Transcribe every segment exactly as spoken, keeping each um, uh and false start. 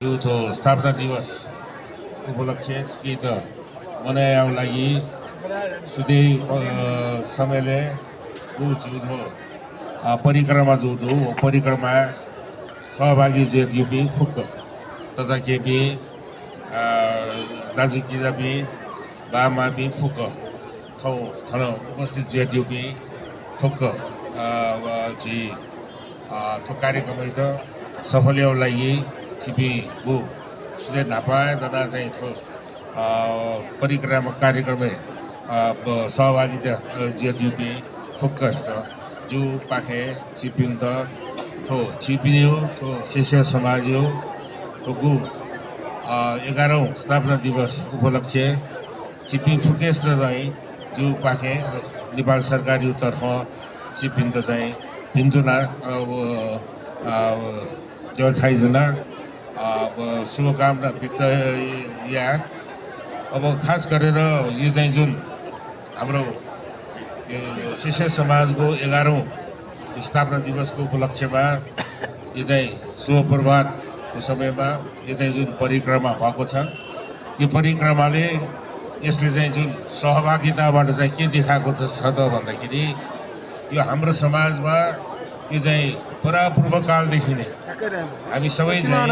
जिगु थ्व स्थापना दिवस उपलक्ष्यय् थुकियात मनय् यायेगु लागि सुथय्, अ, समयलय् गु जिगु थ्व, अ, परिक्रमा जूगु दु। व परिक्रमाय् सहभागी जुयादीपिं फुक्क तताकेहेँपिं, अ, दाजुकिजापिं, बाःमापिं फुक्क, थौं थन उपस्थित जुयादीपिं फुक्क, अ, व झी, अ, थ्व कार्यक्रमयात सफल यायेगु लागि छिपिं गु सुथय् न्हापां दनाः चाहिँ थ्व, अ, परिक्रमा कार्यक्रमय्, अ, ब-, सहभागिता, अ, जुयादीपिं फुक्कसित जिगु पाखें छिपिन्त थ्व छिपिनिगु थ्व शिष्य समाजया थ्व गु, अ, एघारौँ स्थापना दिवस उपलक्ष्यय् छिपिं फुक्कसित चाहिँ जिगु पाखें नेपाल सरकारया तर्फं छिपिन्त चाहिँ भिन्तुना, अ, व, अ, व, ज्वजलपा याना, अ, व शुभकामना व्यक्त याये। अब खास गरेर यो चाहिँ जुन हाम्रो यो शिष्य समाजको एघारौँ स्थापना दिवसको उपलक्ष्यमा यो चाहिँ शुभ प्रभातको समयमा यो चाहिँ जुन परिक्रमा भएको छ, यो परिक्रमाले यसले चाहिँ जुन सहभागिताबाट चाहिँ के देखाएको छ, छ त भन्दाखेरि यो हाम्रो समाजमा यो चाहिँ परापूर्वकालदेखि नै हामी सबै चाहिँ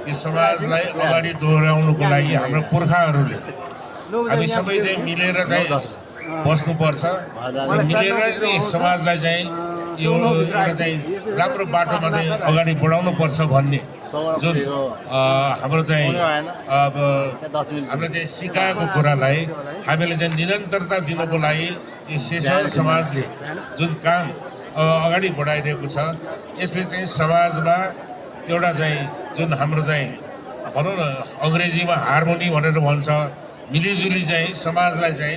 यो समाजलाई अगाडि डोर्याउनको लागि हाम्रो पुर्खाहरूले हामी सबै चाहिँ मिलेर चाहिँ बस्नुपर्छ। अनि मिलेर नै समाजलाई चाहिँ यो एउटा चाहिँ राम्रो बाटोमा चाहिँ अगाडि बढाउनुपर्छ भन्ने जुन, अ, हाम्रो चाहिँ अब हामीले चाहिँ सिकाएको कुरालाई हामीले चाहिँ निरन्तरता दिनको लागि यो शिष्य समाजले जुन काम, अ, अगाडि बढाइरहेको छ, यसले चाहिँ समाजमा एउटा चाहिँ जुन हाम्रो चाहिँ भनौँ न, अङ्ग्रेजीमा harmony भनेर भन्छ, मिलिजुली चाहिँ समाजलाई चाहिँ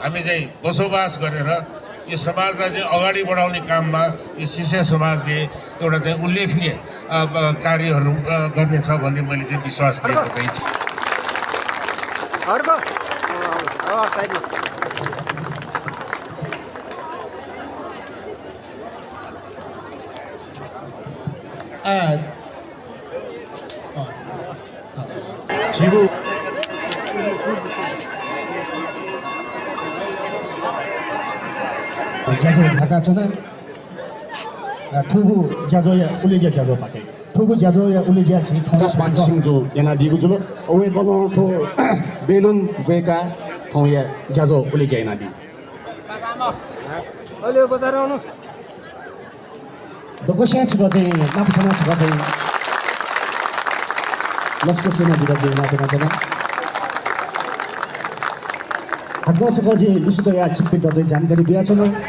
हामी चाहिँ बसोबास गरेर यो समाजलाई चाहिँ अगाडि बढाउने काममा यो शिष्य समाजले एउटा चाहिँ उल्लेखनीय, अ, ब-, कार्यहरू, अ, गर्नेछ भन्ने मैले चाहिँ विश्वास लिएको चाहिँ छु। अर्को। अ, साइडमा। आ, अ, अ, झीगु ज्याझ्वः न्ह्याकाच्वना। अ, थुगु ज्याझ्वःया उलेज्या ज्याझ्वःपाखे। थुगु ज्याझ्वःया उलेज्या झी थौं दशमान सिंह जु यानादीगु जुल। वय्कलं थ्व बेलुन ब्वय्काः थौंया ज्याझ्वः उलेज्या यानादी। दक्वस्यां छकः चाहिँ नाप थनाः छकः चाहिँ लसकुस यानादीत जिं नाप थनाच्वना। हाकनं छकः जिं लिसि कयाः छिकपिन्त चाहिँ जानकारी बियाच्वना।